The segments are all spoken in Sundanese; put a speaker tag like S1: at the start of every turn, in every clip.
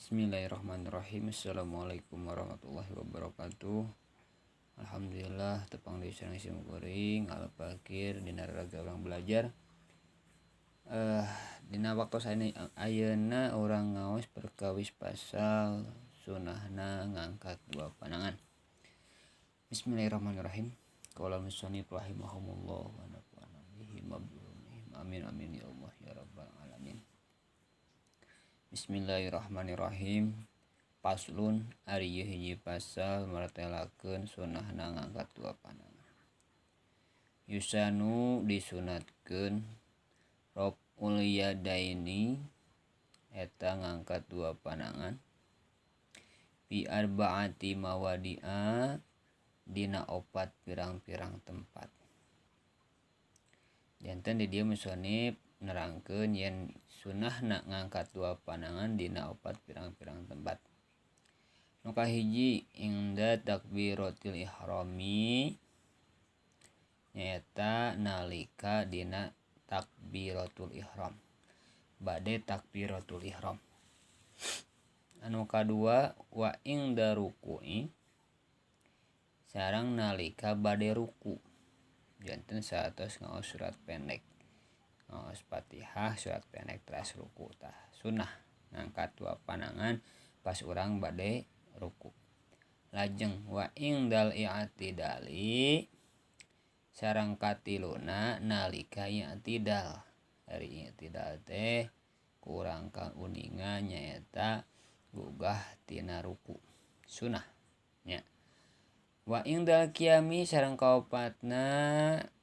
S1: Bismillahirrahmanirrahim. Assalamualaikum warahmatullahi wabarakatuh. Alhamdulillah tepang deui sareng sim kuring Al-Fakir dina raraga urang belajar. Dina waktos ayeuna urang ngaos perkawis pasal sunahna ngangkat dua panangan. Bismillahirrahmanirrahim. Qala musannif rahimahumullah wa nafa'ana bihi wa bi'ulumihim. Amin amin ya Allah ya rabbal alamin. Bismillahirrahmanirrahim. Paslon ari ieu hiji pasal martelakeun sunahna ngangkat dua panangan. Yusanu disunatkeun raf'ul yadaini eta ngangkat dua panangan fi arba'ati mawadi'a dina opat pirang-pirang tempat. Janten di dieu musonib nerangkeun yen sunahna ngangkat dua panangan dina opat pirang-pirang tempat. Nu kahiji inda takbiratil ihrami nyaeta nalika dina takbiratul ihram. Bade takbiratul ihram. Anu kadua wa inda ruku'i sareng nalika bade ruku. Janten saatos ngaos surat pendek. Ngaos Fatihah surat pendek teras ruku tah sunah ngangkat dua panangan pas urang bade ruku. Lajeng wa indal i'tidali sareng katiluna nalika i'tidal. Ari i'tidal teh kurang kauninga nyaeta gugah tina ruku sunah nya. Wa indal qiyami sareng kaopatna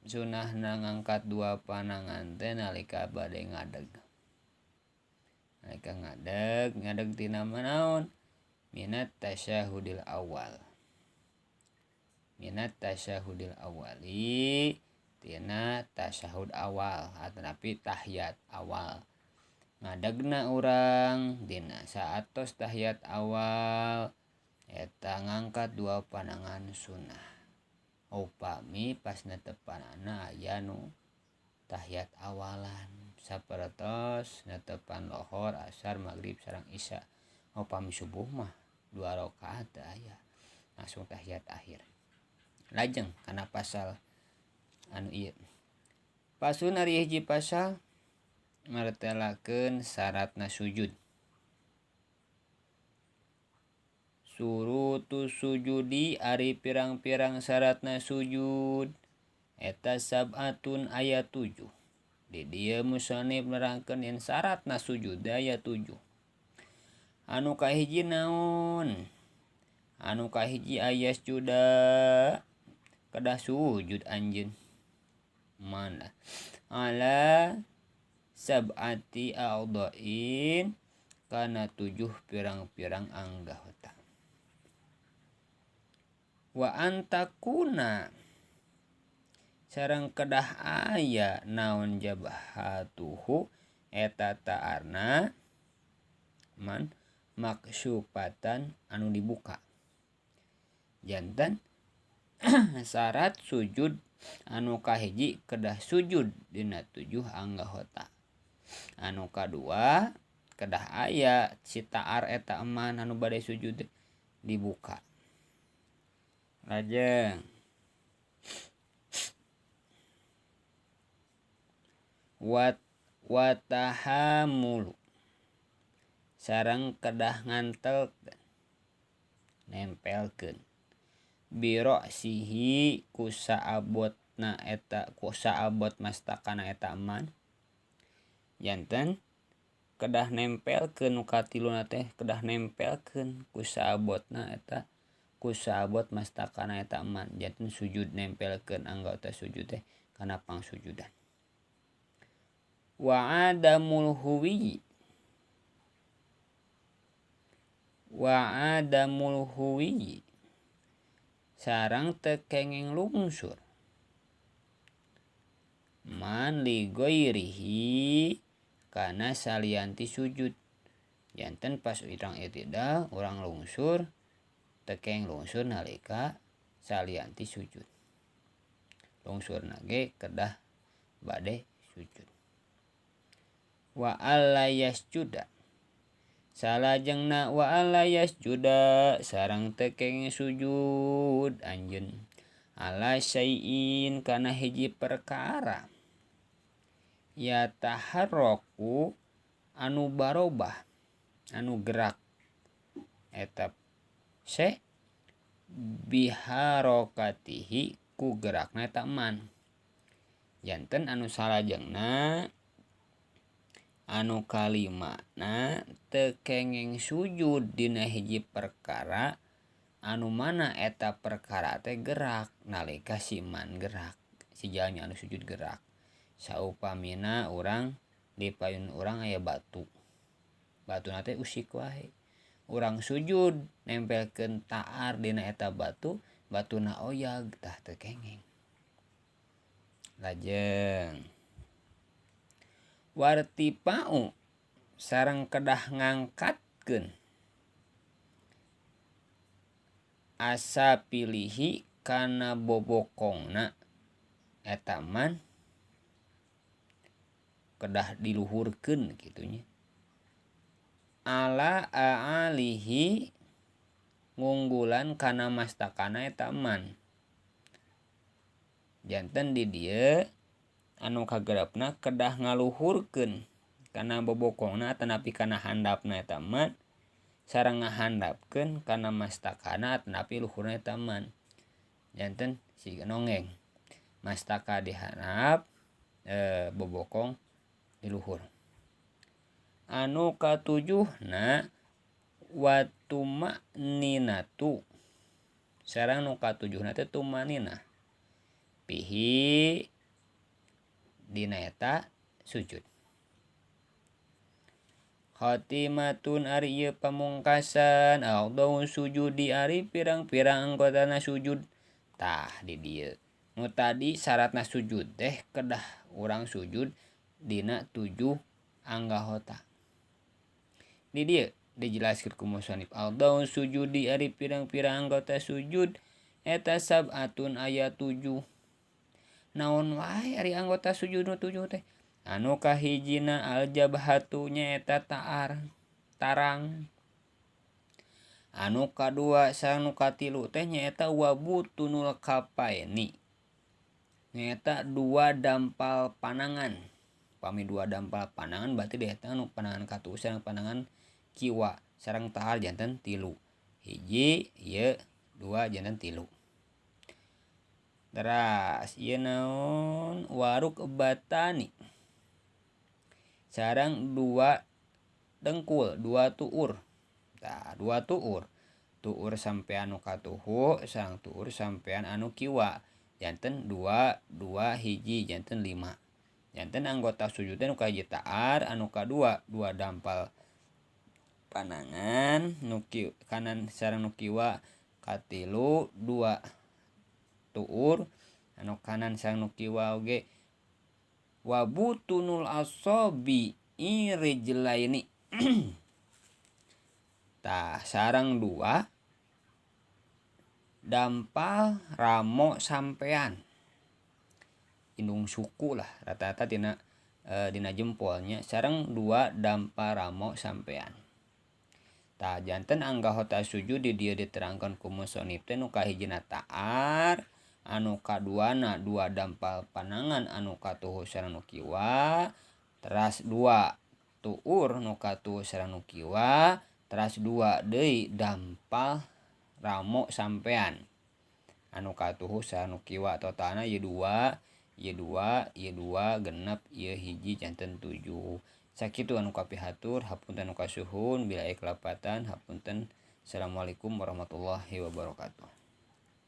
S1: sunahna ngangkat dua panangan teh nalika bade ngadeg. Nalika ngadeg, ngadeg tina naon? Minat tasyahudil awal. Minat tasyahudil awali tina tasyahud awal atanapi tahiyat awal. Ngadegna urang dina saatos tahiyat awal eta ngangkat dua panangan sunah. Upami pas netepanana aya nu tahiyat awalan sapertos netepan lohor, asar, magrib sareng isya. Upami subuh mah 2 rakaat teu aya, langsung tahiyat akhir. Lajeng kana pasal anu ieu. Pasun ari hiji pasal martelakeun syaratna sujud. Surutu sujudi ari pirang-pirang syaratna sujud eta sab'atun aya 7. Di dieu musannif nerangkeun yen syaratna sujud aya 7. Anu kahiji naon? Anu kahiji aya sujuda kedah sujud anjeun. Mana? Ala sab'ati a'dha'in kana 7 pirang-pirang anggota. Wa antakuna sareng kedah aya naon jabhatuhu eta ta'arna man maksupatan anu dibuka. Janten syarat sujud anu kahiji kedah sujud dina 7 anggota. Anu kadua kedah aya si ta'ar eta eman anu bade sujud dibuka. Lajeng watahamulu sareng kedah ngantel nempelkeun biroksihi ku saabotna eta ku saabot mastakana eta eman. Janten kedah nempelkeun nu katiluna teh kedah nempelkeun ku saabotna eta ku saabot mastakana eta eman. Janten sujud nempelkeun anggota sujud teh kana pangsujudan. Wa adamul huwi wa adamul huwi sareng teu kenging lungsur man li ghairihi kana salianti sujud. Janten pas urang i'tidal urang lungsur tekeng lungsur nalika salianti sujud. Lungsurna ge kedah bade sujud. Wa alla yasjuda Salajengna wa alla yasjuda sareng teu kenging sujud anjeun ala syai'in kana hiji perkara yataharraku anu barobah anu gerak eta se biharokatihi ku gerakna eta man. Janten anu salajengna anu kalimana teu kenging sujud dina hiji perkara anu mana eta perkara teh gerak nalika si man gerak si jalmi anu sujud gerak. Saupamina urang di payun urang aya batu, batuna teh usik wae, urang sujud nempelkeun taar dina eta batu, batuna oyag tah teu kenging. Lajeng wartipa'u sareng kedah ngangkatkeun asa pilihi kana bobokongna eta man kedah diluhurkeun kitu nya ala aalihi ngunggulan kana mastakana eta man. Janten di dieu anu kagerepna kedah ngaluhurkeun kana bobokongna atanapi kana handapna eta man sareng ngahandapkeun kana mastakana atanapi luhurna eta man. Janten siga nongeng mastaka dihandap bobokong di luhur. Anu katujuhna watumakninatu sareng nu katujuhna teh tumanina pihi dina eta sujud. Khatimatun ari ieu pamungkasan a'dhau sujudi ari pirang-pirang anggotana sujud. Tah di dieu nu tadi syaratna sujud teh kedah urang sujud dina 7 anggota. Di dieu dijelaskeun ku musannif a'dhau sujudi ari pirang-pirang anggota sujud eta sab'atun aya 7. Naon wae ari anggota sujud nu 7 teh? Anu kahijina al-jabhatu nyaeta taar tarang. Anu kadua sareng nu katilu teh nyaeta wabutunul kafaini nyaeta dua dampal panangan. Pami dua dampal panangan berarti dieta nu panangan katuhu sareng panangan kiwa sareng taar janten 3. Hiji ieu dua janten 3. Teras ieu naon waruk batani sareng dua dengkul, dua tuur. Tah dua tuur, tuur sampean nu katuhu sareng tuur sampean anu kiwa janten 2 2 1 janten 5. Janten anggota sujud teh nu kahiji taar, anu kadua dua dampal panangan nu kanan sareng nu kiwa, katilu dua tuur anu kanan sareng nu kiwa oge. Wabutunul asobi irijlaini tah sareng dua dampal ramo sampean indung suku lah rata-rata dina jempolnya sareng dua dampal ramo sampean. Tah janten anggota sujud di dieu diterangkan ku musannif teh nu kahijina taar, anu kaduana dua dampal panangan anu katuhu sareng nu kiwa, teras dua tuur nu katuhu sareng nu kiwa, teras dua deui dampal ramo sampean anu katuhu sareng nu kiwa. Totalna ieu dua, ieu dua, ieu dua, genep, ieu hiji janten 7. Sakitu anu kapihatur, hapunten nu kasuhun, bila aya kelapatan hapunten. Assalamualaikum warahmatullahi wabarakatuh.